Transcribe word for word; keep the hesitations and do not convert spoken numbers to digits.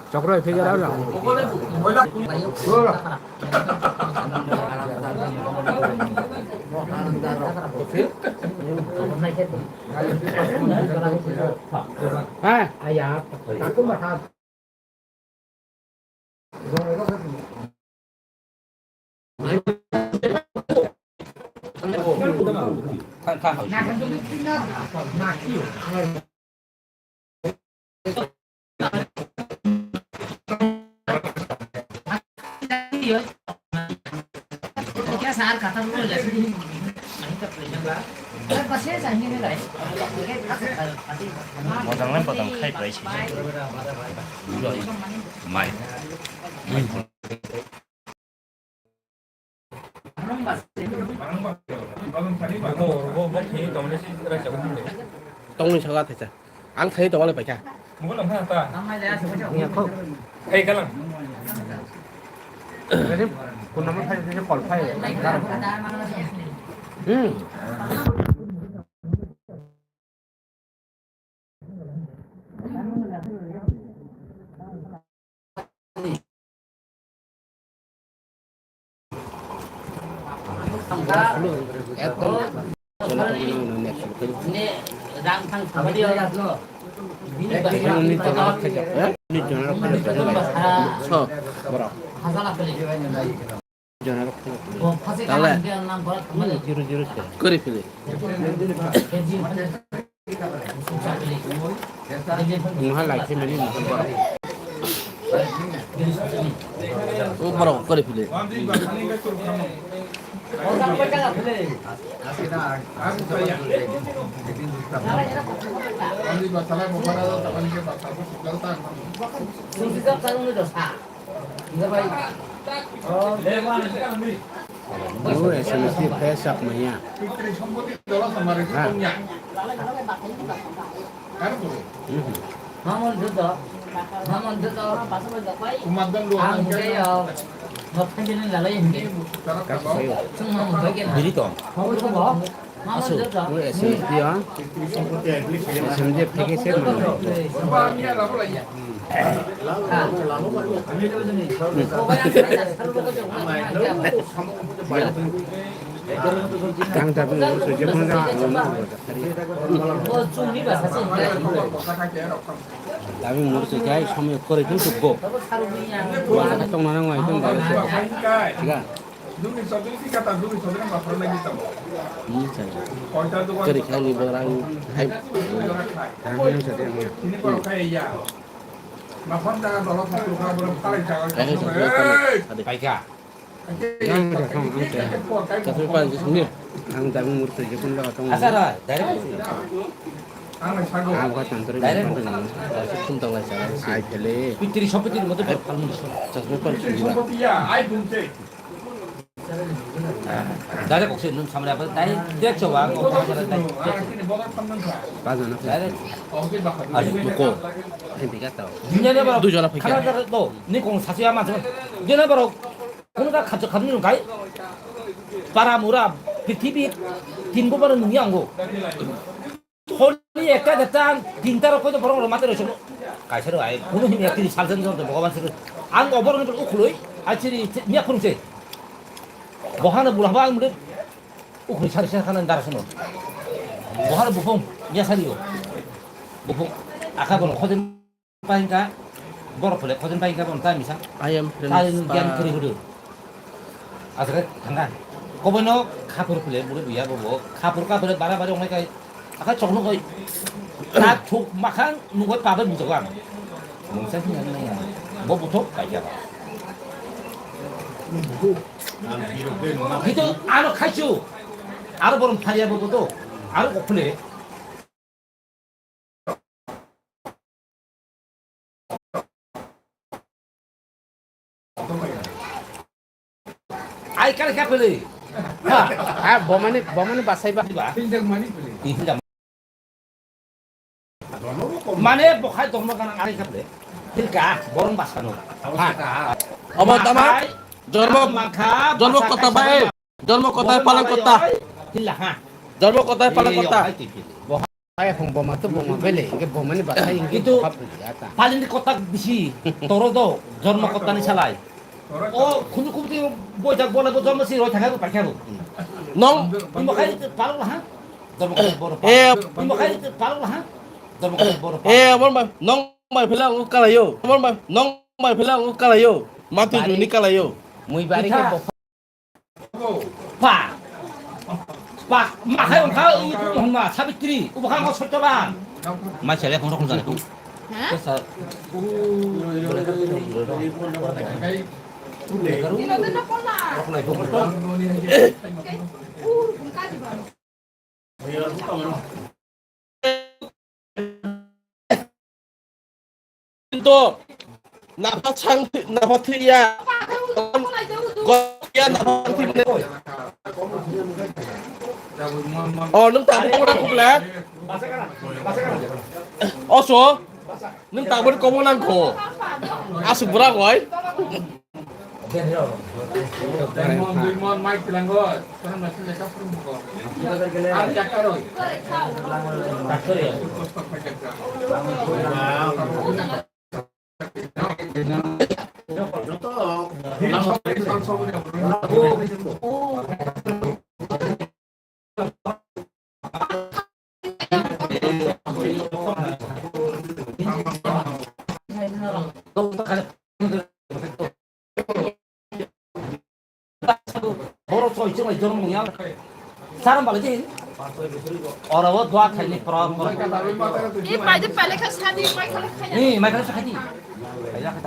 Chokro phege rao lang. Ha? Modang lai modang khai pai si. Mai. Mai. Tongni saga thaisa. Ang thani tongwale paikha. Hey, kalang. Phone number phai, phone call phai. Hmm. Jona rok phano. Tale. Kori phili. Maha lai khe mani maha borok. O borok kori phili. Bru S M C fresh up maya. Ha. Mhm. Biri tong. Asu, S M T ya. S M T phege se manai. Ang tapi ngurus aja pun dah. Tapi ngurus aja, sampai kore itu cukup. Masa tong mana ngai itu nggak ada. Tiga. Dugni sodri si kata dugni sodri ma phara nai tamo. Hmm, saya. Koita dukan. Kari kali barang hai. Kami yang saya yang. Ini baru kaya ya. Ma phone jaga dolo satu ka baru kali jaga. Kami satu kali. Hei! Ada. Paika. Yang ada kong, yang ada. Tapi Pak Yusuf ni, ang daging murti je pun dah tong. Asara, direct. Ang sago. Ang bukan tantri. Direct. Bukan tantri. Sum tong lai sa. Ai pele. Pitri sopitri mate palmun. Chasma Pak Yusuf. Sopitri ya, ai bumte. Direct oxygen nun samra apa? Direct, direct coba, kok samra direct. Pas mana? Direct. Ayo, buko. Ini tiga tahu. Dunia ni baru. Dua jala pikir. Karena direct tu, ni kong sasi ama tu. Dia ni baru, kong tak kacau kacau ni kai. Para mura, prithibi, timbo baru dunia anggo. Holi ekta dekta ang tinta rok koito borok rok mate roi somo. Kaisa rok ai, kunu hini ekta salsen jor Bhogoban sir. Ang oboroni ukhului, ai chiri miya phurung se. Bohana bulaba ang mure ukhului sari sari khana dara somo. Bohana bufung, miya sari yo. Bufung, akha bono khoden. Painka, borok phule khoden painka, bono ta misa. I am Prince. Tari nung gian kiri hudu. Asre thangka. Kobono khapur phule, buru buya bobo. Khapur ka phule bara bari ongnai kai. Aka chokno koi. Ta thuk makhang nungoi pabe bujago ang. Mungsa sing nang nang. Bo buthok paika ba. Hito ano khaichu. Aro borom phariya bobo to. Aro kophule. Ai kar kha pele. Ha, ha, bomani, bomani basai ba. Ba. Hinjak mani pele. Hinjak. Mane bokhai dormo ganang ai kha pele. Hilka, borong basano. Ha. Obo tama? Jormo, jormo kota bai. Jormo kota palang kota. Hilla ha. Jormo kota palang kota. Kaya phung boma to boma bele, hingke boma ni basa hingke Kintu khap ya ta. Palini kotak bisi, toro do, jormo kotani salai. O khunu khunu ti boijak bola bo jormo si roi thangabo paikha bo. Nong. Imo khai palok laha. Jormo kotak boro. Eh. Imo khai palok laha. Jormo kotak boro. Eh, abon ba, nong bai phela ang kalayo. Abon ba, nong bai phela ang kalayo. Mati juni kalayo. Mui bari ke. Pa. Pa. Ma khai ongkha, ui, ui, ma, Sabitri, ui, bwkhang o Satyaban. Mai sele phone rok jare. Ha? Sa. Kintu napha chang thi-, napha thwiya. Gokya napha chang thwi mane. Oh, nwng tabuk komo nang kho bwle? Oso, nwng tabuk komo nang kho? Aswk bwrang oi. Borok soi chwng lai jormo wngya. Saram bale je. Oro o dua khaini pro pro. Ni paide pale kha sadi mai khala khaya. Ni mai khala khadi.